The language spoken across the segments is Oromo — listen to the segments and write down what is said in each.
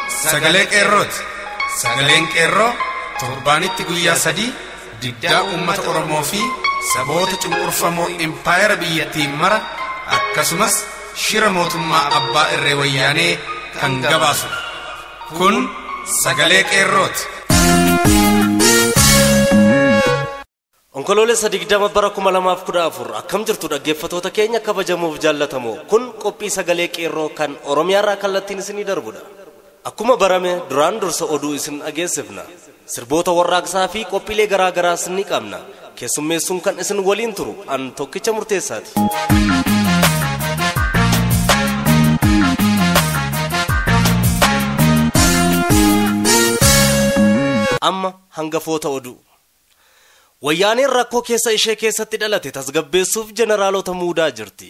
sagalee qeerrooti. Sagaleen qeerroo torbaanitti guyyaa 3 diddaa uummata Oromoo fi saboota cunqurfamoo impaayera biyyattiin mara akkasumas shira mootummaa abbaa irree wayyaanee kan gabaasudha. Kun sagalee qeerrooti. Onkoloolessa 20 bara 2014 akkam jirtu dhaggeeffattoota keenya kabajamuuf jaallatamoo, kun qophii sagalee qeerroo kan Oromiyaarraa kallattiin isinii darbudha. Akkuma barame duraan dursa oduu isin dhageessifna. Sirboota warraaqsaa fi qophiilee garaa garaas ni qabna. Keessummeessuun kan isin waliin turu an Tokkicha Murteessaati. Amma hangafoota oduu. Wayyaaneen rakkoo keessa ishee keessatti dhalate tasgabbeessuuf jeneraalota muudaa jirti.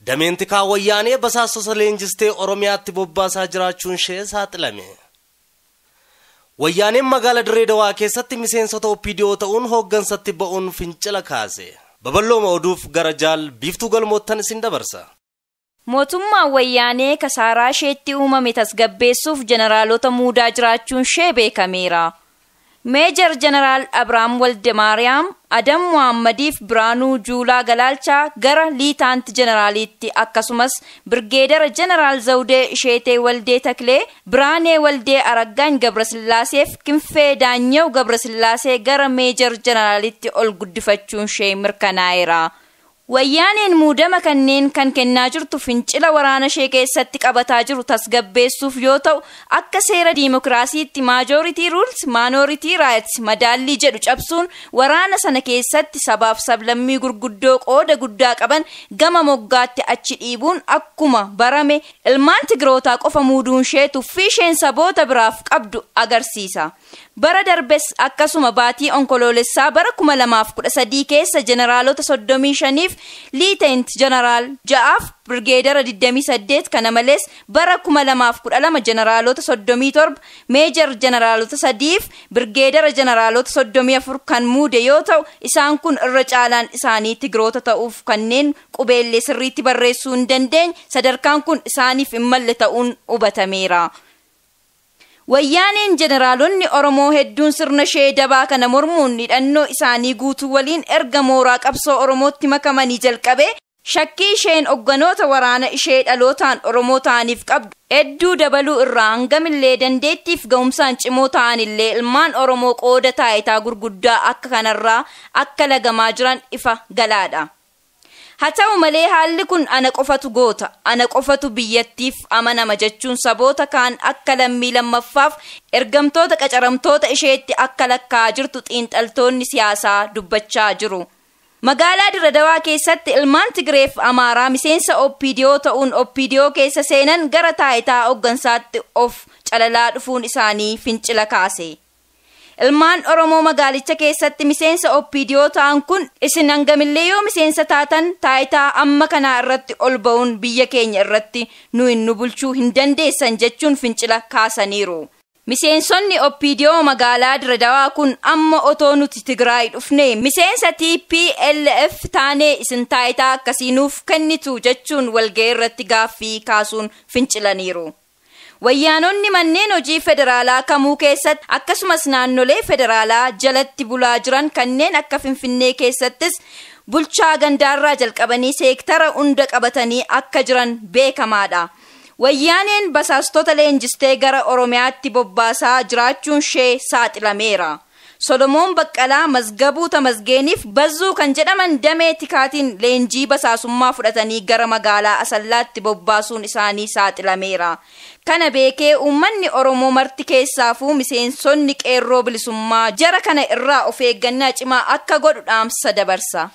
Dameen tikaa wayyaanee basaastota leenjistee Oromiyaatti bobbaasaa jiraachuun ishee saaxilame. Wayyaaneen magaalaa Dirree Dawaa keessatti miseensota OPDO ta'uun hooggansatti ba'uun fincila kaase. Babal'ooma oduuf gara jaal Biiftuu Galmoottan isin dabarsa. Mootummaan wayyaanee kasaaraa isheetti uumame tasgabbeessuuf jeneraalota muudaa jiraachuun ishee beekameera. Meejar Jeneraal Abrahaam Waldemaariyaam, Adam Muhammadiif Biraanuu Juulaa Galaalchaa gara Liitaant Jeneraaliitti, akkasumas Birgeedara Jeneraal Zawudee Isheetee Waldee Taklee, Biraanee Waldee Araggaan Gabrasillaaseef Kinfee Daanyaw Gabrasillaasee gara Meejar Jeneraalitti ol guddifachuun ishee mirkanaa'eera. Wayyaaneen muudama kanneen kan kennaa jirtu fincila waraana ishee keessatti qabataa jiru tasgabbeessuuf yoo ta'u, akka seera diimokiraasiitti majority rules minority rights madaallii jedhu cabsuun waraana sana keessatti sabaaf sablammii gurguddoo qooda guddaa qaban gama moggaatti achi dhiibuun akkuma barame ilmaan Tigrootaa qofa muuduun ishee tuffii isheen saboota biraaf qabdu agarsiisa. Bara darbes akkasuma baatii onkoloolessaa bara 2013 keessa jeneraalota 35 liitent jeneraal 6 birgeedara 28, kana malees bara 2012 jeneraalota 37, meejar jeneraalota 3 birgeedara jeneraalota 34 kan muude yoo ta'u, isaan kun irra caalaan isaanii Tigroota ta'uuf kanneen qubeellee sirriitti barreessuu hin dandeenye sadarkaan kun isaaniif hin malle ta'uun hubatameera. Wayyaaneen jeneraalonni Oromoo hedduun sirna ishee dabaa kana mormuun hidhannoo isaanii guutuu waliin erga mooraa qabsoo Oromootti makamanii jalqabe shakkii isheen hogganoota waraana ishee dhalootaan Oromoo ta'aniif qabdu hedduu dabaluu irraa hangamillee dandeettiif ga'umsaan cimoo ta'anillee ilmaan Oromoo qooda taayitaa gurguddaa akka kanarraa akka lagamaa jiran ifa galaadha. Haa ta'u malee haalli kun ana qofatu goota, ana qofatu biyyattiif amanama jechuun saboota kaan akka lammii lammaffaaf ergamtoota qacaramtoota isheetti akka lakkaa'aa jirtu xiinxaltoonni siyaasaa dubbachaa jiru. Magaalaa Dirree Dawaa keessatti ilmaan Tigreef Amaaraa miseensa OPDO ta'uun OPDO keessa seenan gara taayitaa hooggansaatti of calalaa dhufuun isaanii fincila kaase. Ilmaan Oromoo magaalicha keessatti miseensa OPDO ta'an kun isin hangamillee yoo miseensa taatan taayitaa amma kanaa irratti ol ba'uun biyya keenya irratti nu hin nu bulchuu hin dandeessan jechuun fincila kaasaniiru. Miseensonni OPDO magaalaa Dirree Dawaa kun amma otoo nuti Tigraay dhufne miseensa TPLF taanee isin taayitaa akkasii nuuf kennitu jechuun walga'ii irratti gaaffii kaasuun fincilaniiru. Wayyaanonni manneen hojii federaalaa kamuu keessatti akkasumas naannolee federaalaa jalatti bulaa jiran kanneen akka Finfinnee keessattis bulchaa gandaarraa jalqabanii seektara hunda qabatanii akka jiran beekamaadha. Wayyaaneen basaastota leenjistee gara Oromiyaatti bobbaasaa jiraachuun ishee saaxilameera. Solomoon Baqqalaa Mazgabuu Tamasgeeniif Bazzuu kan jedhaman damee tikaatiin leenjii basaasummaa fudhatanii gara magaalaa Asallaatti bobbaasuun isaanii saaxilameera. Kana beekee uummanni Oromoo marti keessaafuu miseensonni qeerroo bilisummaa jara kana irraa of eeggannaa cimaa akka godhu dhaamsa dabarsa.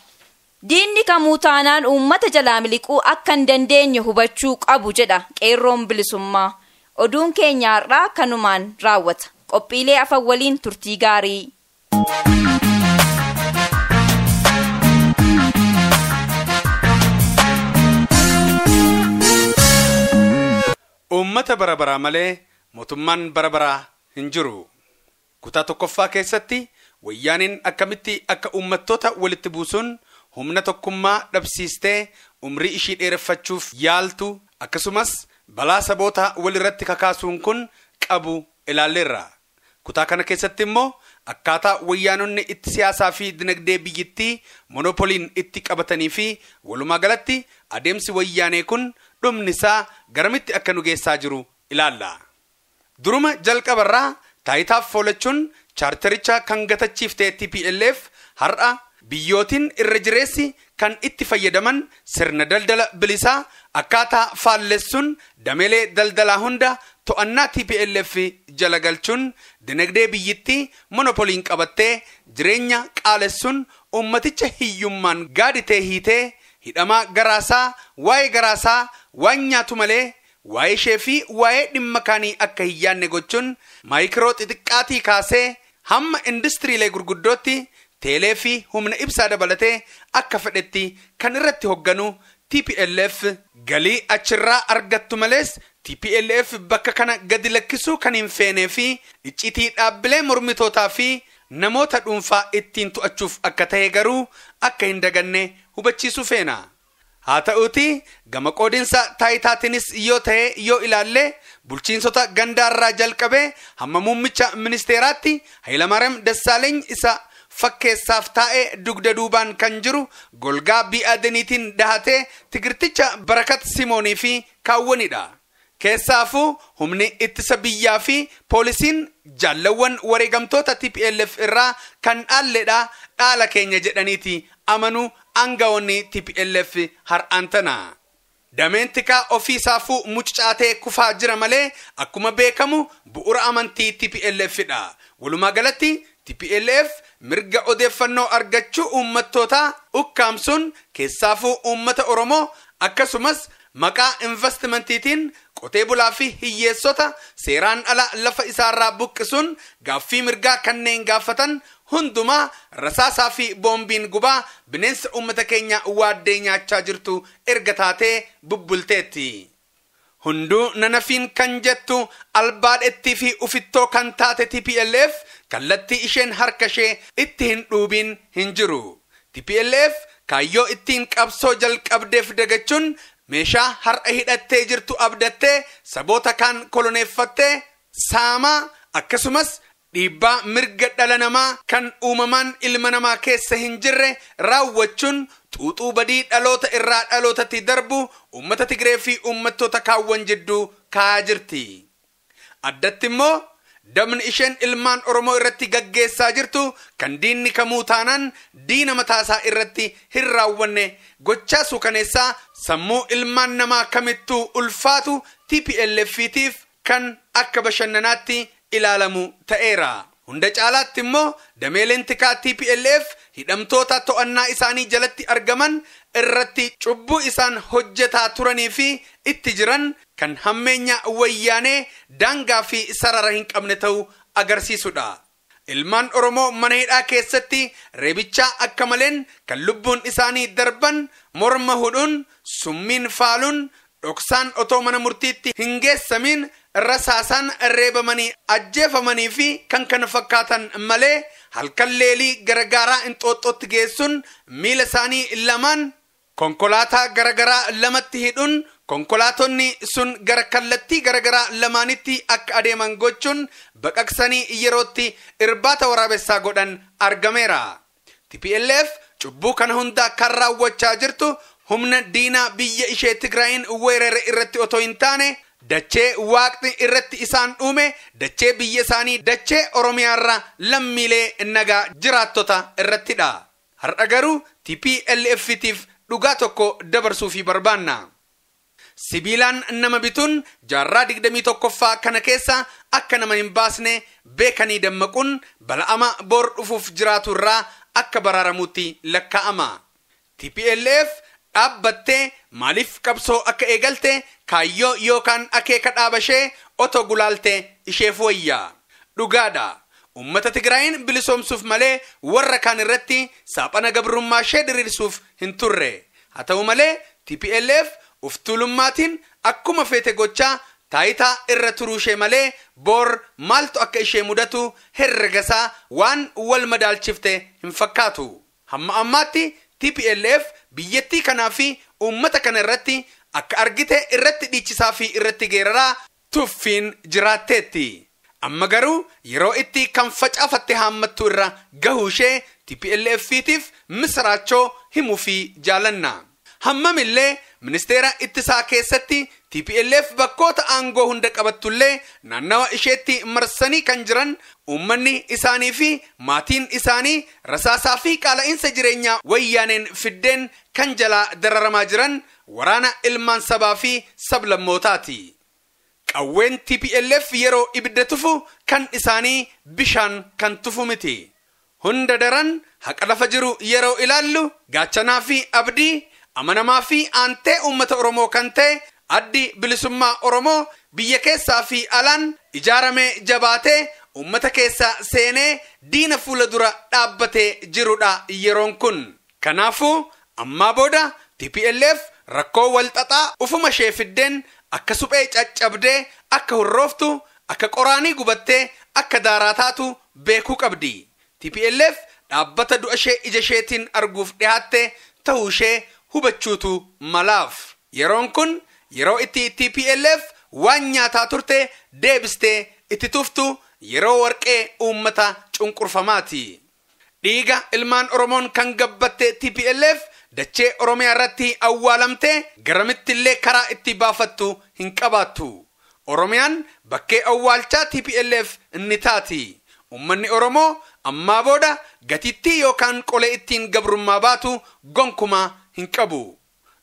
Diinni kamuu taanaan uummata jalaa miliquu akka hin dandeenye hubachuu qabu jedha qeerroon bilisummaa. Oduun keenya har'aa kanumaan raawwata. Qophiilee afan waliin turtii gaarii. Uummata bara baraa malee mootummaan bara baraa hin jiru. Kutaa tokkoffaa keessatti wayyaaniin akkamitti akka uummattoota walitti buusuun humna tokkummaa dhabsiistee umrii ishii dheereffachuuf yaaltu, akkasumas balaa saboota walirratti kakaasuun kun qabu ilaalleerra. Kutaa kana keessatti immoo akkaataa wayyaanonni itti siyaasaa fi dinagdee biyyattii monopoliin itti qabatanii fi walumaa galatti adeemsi wayyaanee kun dhumni isaa garamitti akka nu geessaa jiru ilaalla. Duruma jalqabarraa taayitaaf foolachuun chaartaricha kan gatachiiftee TPLF har'a biyyootiin irra jireessi kan itti fayyadaman sirna daldala bilisaa akkaataa faallessuun dameelee daldalaa hunda to'annaa TPLF jala galchuun dinagdee biyyittii monopoliin qabattee jireenya qaalessuun ummaticha hiyyummaan gaaditee hiitee hidhamaa garaasaa waa'ee garaasaa waan nyaatu malee waa'ee ishee fi waa'ee dhimma kaanii akka hin yaadne gochuun maayikiroo xixiqqaatii kaasee hamma industiriilee gurguddootti teelee fi humna ibsaa dabalatee akka fedhetti kan irratti hogganu TPLF galii achirraa argattu malees TPLF bakka kana gadi lakkisuu kan hin feenee fi iccitii dhaabbilee mormitootaa fi namoota dhuunfaa ittiin to'achuuf akka ta'e garuu akka hin daganne hubachiisuu feena. Haa ta'uutii gama qoodinsa taayitaatiinis yoo ta'e yoo ilaalle bulchiinsota gandaarraa jalqabee hamma muummicha ministeeraatti Hayilamaariyaam Dassaaleeny isa fakkeessaaf taa'ee dugda duubaan kan jiru golgaa bi'aadeniitiin dahatee tigirticha Barakat Simoonii fi kaawwanidha. Keessaafuu humni ittisa biyyaa fi poolisiin jaallawwan wareegamtoota TPLF irraa kan dhaalledha dhaala keenya jedhaniiti amanuu aangawoonni TPLF har'aan tana. Dameen tikaa ofiisaafuu mucucaatee kufaa jira malee akkuma beekamu bu'uura amantii TPLF dha. Walumaa galatti TPLF mirga odeeffannoo argachuu uummattootaa ukkaamsuun keessaafuu uummata Oromoo akkasumas maqaa investimentiitiin qotee bulaa fi hiyyeessota seeraan ala lafa isaarraa buqqisuun gaaffii mirgaa kanneen gaafatan hundumaa rasaasaa fi boombiin gubaa bineensa uummata keenya waaddee nyaachaa jirtu erga taatee bubbulteetti. Hunduu nanafiin kan jettu albaadhettii fi ufittoo kan taate TPLF kallattii isheen harka ishee itti hin dhuubiin hin jiru. TPLF kaayyoo ittiin qabsoo jalqabdeef dagachuun meeshaa har'a hidhattee jirtu abdattee saboota kaan koloneeffattee saamaa akkasumas dhiibbaa mirga dhala namaa kan uumamaan ilma namaa keessa hin jirre raawwachuun xuuxuu badii dhaloota irraa dhalootatti darbu uummata Tigree fi uummattoota kaawwan jidduu kaa'aa jirti. Addatti immoo dabni isheen ilmaan Oromoo irratti gaggeessaa jirtu kan diinni kamuu taanaan diina mataasaa irratti hin raawwanne gochaa suukaneessaa sammuu ilmaan namaa kamittuu ulfaatu TPLF-tiif kan akka bashannanaatti ilaalamu ta'eera. Hunda caalaatti immoo dameeleen tikaa TPLF hidhamtoota to'annaa isaanii jalatti argaman irratti cubbuu isaan hojjetaa turanii fi itti jiran kan hammeenya wayyaanee daangaa fi sarara hin qabne ta'uu agarsiisudha. Ilmaan Oromoo mana hidhaa keessatti reebichaa akka maleen kan lubbuun isaanii darban morma hudhuun summiin faaluun dhoksaan otoo mana murtiitti hin geessamiin rasaasaan reebamanii ajjeefamanii fi kan kana fakkaatan malee halkan leelii garagaaraa inxooxxootti geessuun miila isaanii lamaan konkolaataa garagaraa lamatti hidhuun konkolaatonni sun gara kallattii garagaraa lamaanitti akka adeeman gochuun baqaqsanii yerootti irbaata waraabessaa godhan argameera. TPLF cubbuu kana hundaa kan raawwachaa jirtu humna diinaa biyya ishee Tigraayin weerare irratti otoo hin taane dachee waaqni irratti isaan uume dachee biyya isaanii dachee Oromiyaarra lammiilee nagaa jiraattota irrattidha. Har'a garuu TPLF-tiif dhugaa tokko dabarsuufii barbaanna. Sibiilaan nama bituun jaarraa 21ffaa kana keessa akka nama hin baasne beekanii dammaquun bala'ama boor dhufuuf jiraatu irraa akka baraaramuutti lakkaa'ama. TPLF dhaabbattee maaliif qabsoo akka eegalte kaayyoo yookaan akeeka dhaabashee otoo gulaalte isheef wayya. Dhugaadha. Uummata Tigraayin bilisoomsuuf malee warra kaan irratti saaphana gabrummaa ishee diriirsuuf hin turre. Haa ta'u malee TPLF of tuulummaatiin akkuma feete gochaa taayitaa irra turuu ishee malee boor maaltu akka ishee mudatu herregasaa waan wal madaalchifte hin fakkaatu. Hamma ammaatti TPLF biyyattii kanaa fi uummata kana irratti akka argite irratti dhiichisaa fi irratti geeraraa tuffiin jiraatteetti. Amma garuu yeroo itti kan facaafatte haammattu irra gahuu ishee TPLF-tiif misraachoo himuu fi jaalanna. Hammamillee ministeera ittisaa keessatti TPLF bakkoota aangoo hunda qabattullee naannawa isheetti marsanii kan jiran uummanni isaanii fi maatiin isaanii rasaasaa fi qaala'insa jireenyaa wayyaaneen fiddeen kan jalaa dararamaa jiran waraana ilmaan sabaa fi sablammootaati. Qawween TPLF yeroo ibidda tufu kan isaanii bishaan kan tufu miti. Hunda daran haqa lafa jiru yeroo ilaallu gaachanaa fi abdii amanamaa fi aantee uummata Oromoo kan ta'e addi bilisummaa Oromoo biyya keessaa fi alaan ijaaramee jabaatee uummata keessa seenee diina fuula dura dhaabbatee jirudha yeroon kun. Kanaafuu ammaa booda TPLF rakkoo walxaxaa ufuma ishee fiddeen akka suphee caccabdee akka hurrooftu akka qoraanii gubattee akka daaraa taatu beekuu qabdi. TPLF dhaabbata du'a ishee ija isheetiin arguuf dhihaatte ta'uu ishee hubachuutu malaaf. Yeroon kun yeroo itti TPLF waan nyaataa turte deebistee itti tuftu yeroo warqee uummata cunqurfamaati. Dhiiga ilmaan Oromoon kan gabbatte TPLF dachee Oromiyaa irratti awwaalamtee garamittillee karaa itti baafattu hin qabaattu. Oromiyaan bakkee awwaalchaa TPLF ni taati. Uummanni Oromoo ammaa booda gatittii yookaan qolee ittiin gabrummaa baatu gonkumaa hin qabu.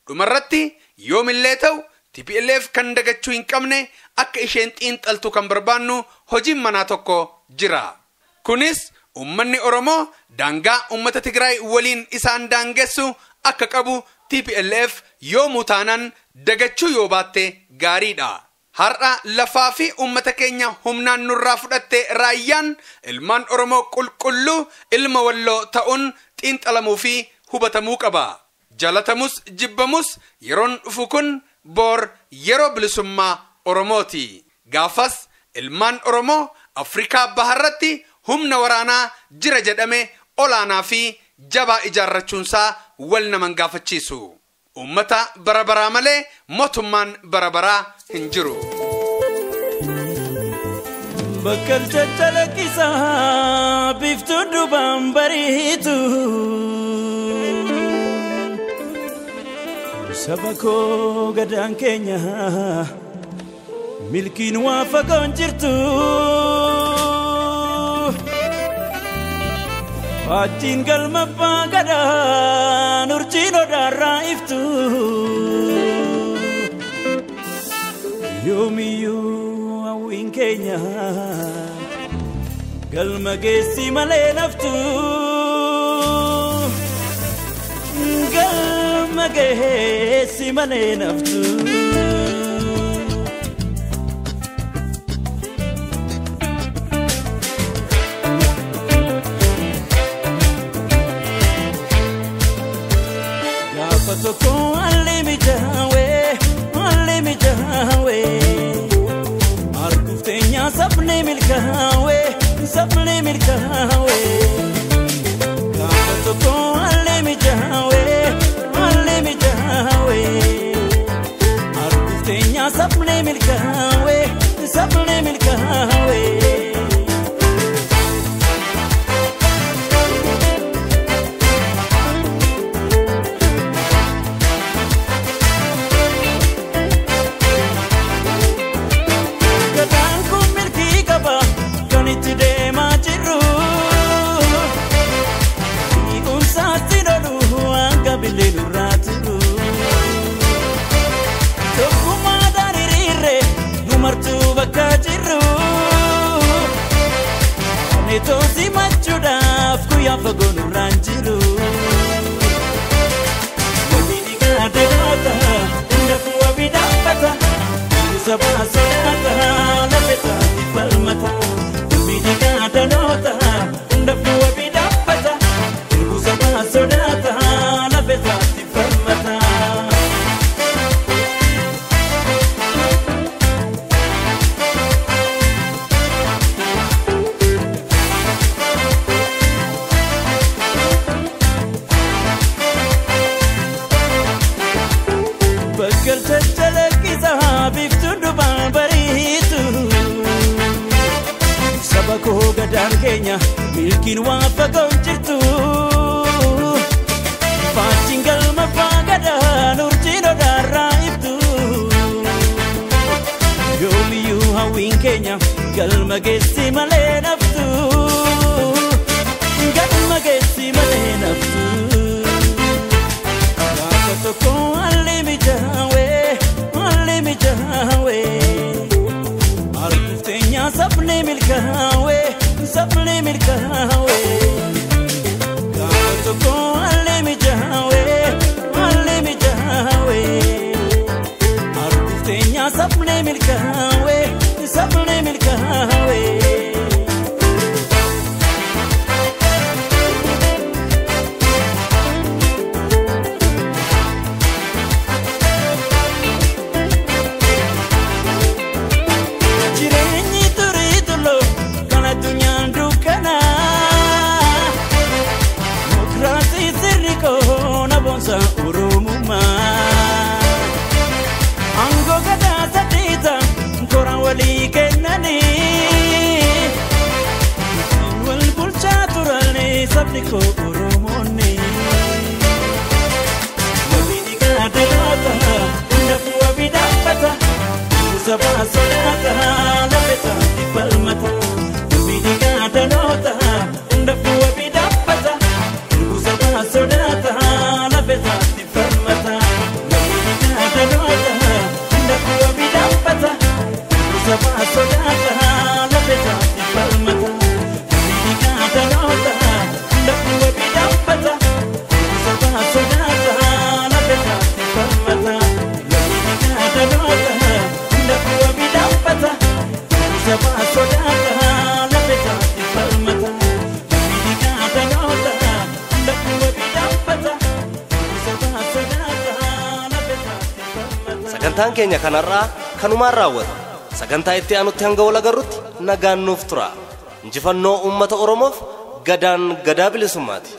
Dhumarratti yoomillee ta'u TPLF kan dagachuu hin qabne akka isheen xiinxaltu kan barbaannu hojiin manaa tokko jira. Kunis uummanni Oromoo daangaa uummata Tigraay waliin isaan daangessu akka qabu TPLF yoomuu taanaan dagachuu yoo baatte gaariidha. Har'a lafaa fi uummata keenya humnaan nurraa fudhatte raayyaan ilmaan Oromoo qulqulluu ilma walloo ta'uun xiinxalamuu fi hubatamuu qaba. Jalatamus jibbamus yeroon dhufu kun boor yeroo bilisummaa Oromooti. Gaafas ilmaan Oromoo Afrikaa baharratti humna waraanaa jira jedhame olaanaa fi jabaa ijaarrachuunsaa wal naman gaafachiisu. Uummata bara baraa malee mootummaan bara baraa hin jiru. Bakkal caccalaqqisaa biiftuu dubaan bariitu. Saba koo gadaan keenya milkiin waa fagoon jirtu. Faajjiin galma abbaa gadaan urjiin odaarraa iftu. Yoomiyyuu hawwiin keenya galma geessi malee naftu. Galma geessi malee naftu. Gaafa tokko haalli mijaawee haalli mijaawee arguuf teenyaa sabni milkaawee sabni milkaawee. Gaafa tokko haalli mijaawee haalli mijaawee arguuf teenyaa sabni milkaawee sabni milkaawee. Itti deemaa jirru dhii'umsaatti lolu hanga billee nurraa turu tokkummaa dariirre nu martuu bakka jirru neetoosi machuudhaaf guyyaa fagoo nurraan jiru. Waliin gaadheeroota hunda fuula bidhaafata sabaa sodaata lafa isaatti falmata. Miidhagaa hunda fuula bidhaafata hir'uu sabaa sodaata lafa isaatti falmata. Bakkalcha Karaan keenya milkiin waan fagoon jirtu. Faajjiin galma faagadaa urjiin odaarraa iftu. Yoomiyyuu hawwiin keenya galma geessi malee naftu. Galma geessi malee naftu. Gaafa tokko haalli mijaawee haalli mijaawee. Arguuf teenya sabni milkaawee sabni milkaawee. Gaafa tokko haalli mijaawee haalli mijaawee. Arguuf teenya sabni milkaawee sabni milkaawee. Jireenyi turii tuloo kan addunyaan dukkanaa. Mokiraasii sirri koona boonsa Oromummaa. Aangoo gadaa sadiita toora walii kennanii. Wal bulchaa turanii sabni koo Oromoonni. Waliin gaadaloota hunda fuula bidhaafata. Sabaa sodaata lafa isaatti falmata. Waliin gaadaloota hunda fuula bidhaafata. Sabaa sodaata lafa isaatti falmata. Waliin gaadaloota hunda fuula bidhaafata. Sabaa sodaata lafa isaatti falmata. Waliin gaadaloota hunda fuula bidhaafata. Sabaa sodaata lafa isaatti falmata. Waliin gaadaloota hunda fuula bidhaafata. Sabaa sodaata lafa isaatti falmata. Waliin gaadaloota hunda fuula bidhaafata. Sabaa sodaata lafa isaatti falmata. Sagantaan keenya kanarraa kanumaan raawwata. Sagantaa itti aanutti hanga wal agarrutti nagaan nuuf tura. Injifannoo uummata Oromoof gadaan gadaa bilisummaati.